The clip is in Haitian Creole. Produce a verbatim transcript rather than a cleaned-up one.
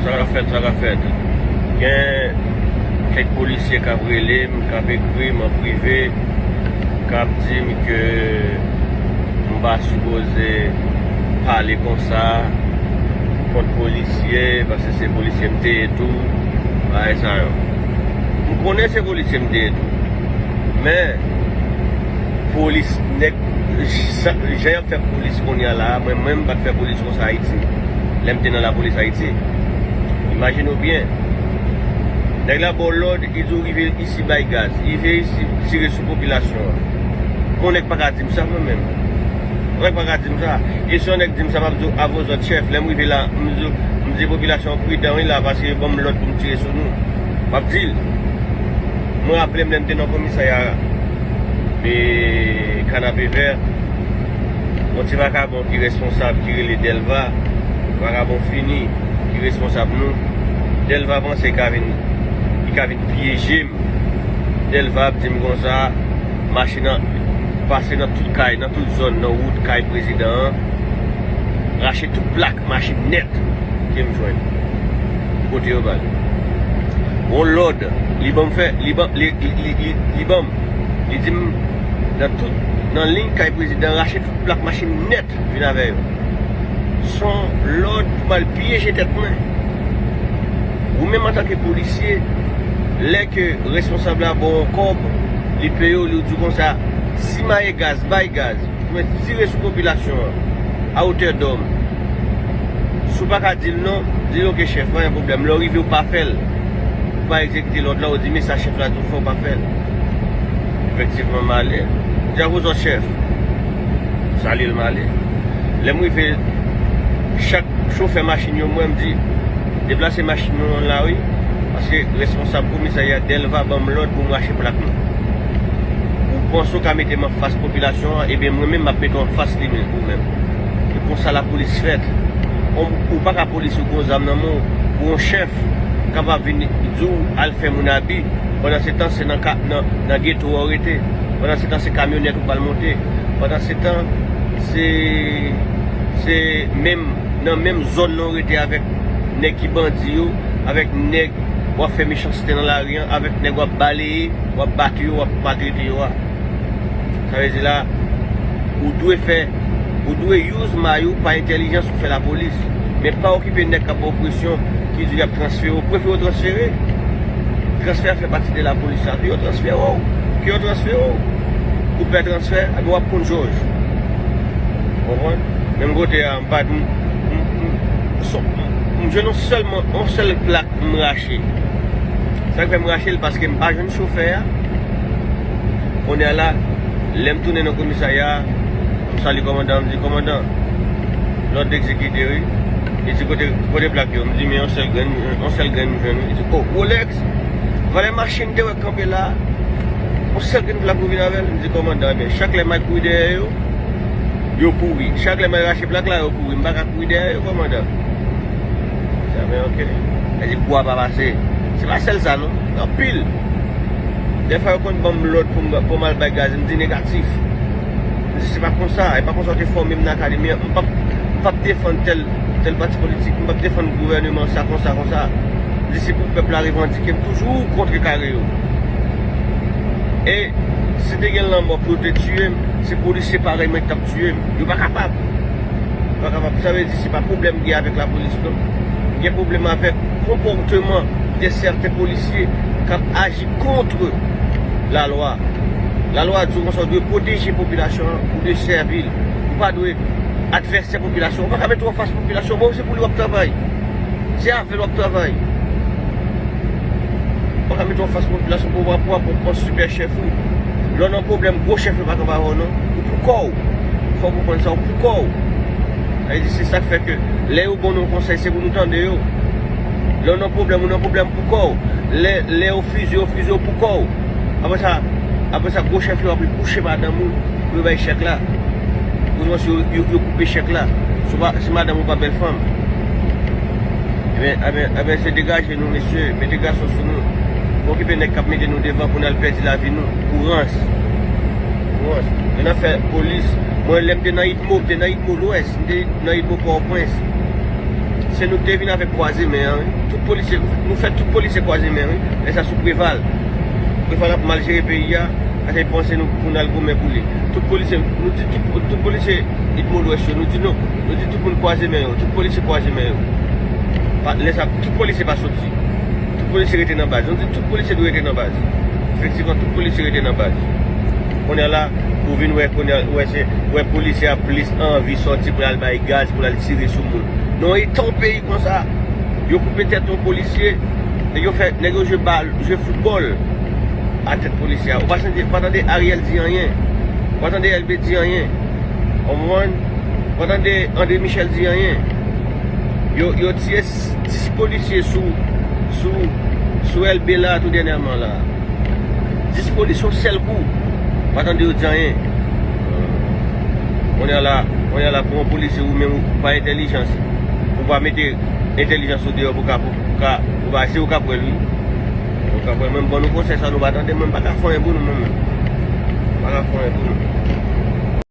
Sa k ap fèt, sa k ap fèt. Gen kèk polisye k ap rele m, k ap ekri m an prive, k ap di m ke m pa sipoze pale konsa kont polisye, paske se polisye m te ye tou, bagay sa yo. M konnen se polisye m te ye tou. Men, polis, nèg, jan, jan y ap fè polis kounye a la, mwen menm m pa t fè polis konsa Ayiti. Lè m te nan lapolis Ayiti. Imajine w byen. Nèg la ba w lòd, li di w rive isi bay gaz. Rive isi, tire sou popilasyon an. Yon nèg pa ka di m sa mwen menm. Yon nèg pa ka di m sa. E si yon nèg di m sa, m ap di w, a vos òd chèf. Lè m rive la, m di, m di popilasyon an pridan wi la, paske yo ban m lòd pou m tire sou nou. M ap di l. Mwen raple m lè m te nan komisarya e Kanapevè, yon ti vakabon ki responsab, ki rele Dèlva, vakabon fini, ki responsab nou. Dèlva panse li ka vin, li ka vin pyeje m. Dèlva ap di m konsa, machin nan pase nan tout kay, nan tout zòn, nan wout kay prezidan an, rache tout plak machin nèt ke m jwenn. Kote yo ba l. Yon lòd, li ban m fè, li ban, li, li, li, li, li ban m. Li di m, nan tout, nan liy kay prezidan, rache tout plak machin nèt, vin avè yo. Se yon lòd pou m al pyeje tèt mwen. Ou menm antanke polisye, lè ke responsab la ba w yon kòb, li peye w, li di w konsa, simaye gaz, bay gaz. Mwen tire sou popilasyon an, a otè dòm. Si w pa ka di l non, di l oke chèf, pa gen pwoblèm. Lè w rive, w pa fè l. Ou pa egzekite lòd la, ou di, men sa chèf la di w fè, w pa fè l. Efektivman, m ale. M di, a vos òd chèf. Salye l, m ale. Lè m rive, chak chofè machin yo, m wè, m di, deplase machin nou an la, wi. Paske responsab komisarya Dèlva ban m lòd pou m rache plak nou. Ou panse w ka mete m anfas popilasyon an, ebyen mwen menm m ap mete w anfas li menm, ou menm. E konsa lapolis fèt. Ou, ou pa ka polis ou gen zam nan men w, pou yon chèf kapab vin di w al fè moun abi, pandan se tan se nan ka, nan, nan geto a w rete, pandan se tan se kamyonèt ou pral monte, pandan se tan se, se menm, nan menm zòn nan w rete avèk nèg ki bandi yo, avèk nèg w ap fè mechanste nan lari an, avèk nèg w ap baleye, w ap bat yo, w ap maltrete yo a. Sa vle di la, ou dwe fè, ou dwe use may ou pa entèlijans pou fè lapolis. Men pa okipe nèg k ap ba w presyon, ki di y ap transfere w. Prefere w transfere. Transfè a fè pati de lapolis la. Ke yo transfere w. Ke yo transfere w. Ou pè transfè, epi w ap konn jòj. Ou konprann? Menm kote a, m pa, m, m, m, m, m jwenn yon sèlman, yon sèl plak m rache. Sa k fè m rache l, paske m pa jwenn chofè a. Kounye a la, lè m tounen nan komisarya a, m salye kòmandan, m di, kòmandan, lòd egzekite, wi. Li di, kote, kote plak yo? M di, men yon sèl grenn, yon sèl grenn m jwenn, wi. Li di, o, Rolex, valè machin te wè kanpe la, yon sèl grenn plak ou vin avè l? M di, kòmandan, ebyen, chak lè m al kouri dèyè yo, yo kouri. Chak lè m al rache plak la, yo kouri. M pa ka kouri dèyè yo, kòmandan. Sa men, oke. Sa di kou a pa pase. Se pa sèl sa, non. Gen anpil. Dèfwa, yo konn ban m lòd pou m, pou m al bay gaz. M di negatif. M di, se pa konsa. E pa konsa yo te fòme m nan akademi an. M p ap, m p ap defann tèl, tèl pati politik. M p ap defann gouvèneman sa, konsa, konsa. M di, se pou pèp la revandike. M toujou kontrekare yo. E si te gen lanmò pou yo te tiye m, se polisye parèy mwen ki t ap tiye m. Yo pa kapab. Yo pa kapab. Sa vle di, se pa pwoblèm m gen avèk lapolis, non. M gen pwoblèm avèk konpòteman de sèten polisye k ap aji kont lalwa. Lalwa di w konsa, ou dwe pwoteje popilasyon an, ou dwe sèvi l. Ou pa dwe advèsè popilasyon. Ou pa ka mete w anfas popilasyon, bon, se pou li w ap travay. Se avè l w ap travay. Ou pa ka mete w anfas popilasyon pou w ap, pou w ap pran sipè chèf ou. Lè w nan pwoblèm, gwo chèf yo pa kanpe avè w, non. Ou pou kò w. Fòk ou konprann sa, ou pou kò w. Sa vle di, se sa k fè ke lè yo ban nou konsèy, se pou nou tande yo. Lè w nan pwoblèm, ou nan pwoblèm pou kò w. Lè, lè yo fize, yo fize w pou kò w. Apre sa, apre sa, gwo chèf yo ap kouche madanm ou pou yo bay chèk la. Ou wè si yo, yo, yo koupe chèk la. Si w pa, si madanm ou pa bèl fanm. Ebyen, ebyen, ebyen, se degaje nou, mesye. Mete gason sou nou. Pa okipe nèg k ap mete nou devan pou n al pèdi lavi nou. Pou rans. Pou rans. Yo nan fè polis. Mwen, lè m te nan Itmo, m te nan Itmo Lwès. M te nan Itmo Pòtoprens. Se nou ki te vin avèk kwaze men an, wi. Tout polisye, nou fè tout polisye kwaze men, wi. Lè sa sou Preval. Preval ap mal jere peyi a, ate panse nou pou n al goumen pou li. Tout polisye, nou di tout, tout polisye Idmo Lwès yo, nou di non. Nou di tout moun kwaze men yo, tout polisye kwaze men yo. Pa, lè sa, tout polisye pa soti. Tout polisye rete nan baz. Nou di tout polisye dwe rete nan baz. Efektivman, tout polisye rete nan baz. Kounye a la, ou vin wè, kounye a, wè se, wè polisye a plis anvi sòti pou l al bay gaz, pou l al tire sou moun. Non, e tan peyi konsa. Yo koupe tèt yon polisye, nèg yo fè, nèg yo jwe bal, jwe foutbòl a tèt polisye a. Ou pa tande, pa tande Ariel di anyen. Ou pa tande Elbe di anyen. Ou konprann? Ou pa tande André Michel di anyen. Yo, yo tiye s-, dis polisye sou, sou, sou Elbe la tou dènyèman la. Dis polisye yon sèl kou. Pa tande yo di anyen. Kounye a la, kounye a la pou yon polisye ou menm ou pa entèlijans. Ou pa mete entèlijans ou deyò pou ka, pou ka, ou pa, se ou k ap wè l, wi. Ou k ap wè l, menm ban nou konsèy sa nou pa tande, mwen m pa ka fè anyen pou nou, mwen menm. M pa ka fè anyen pou nou.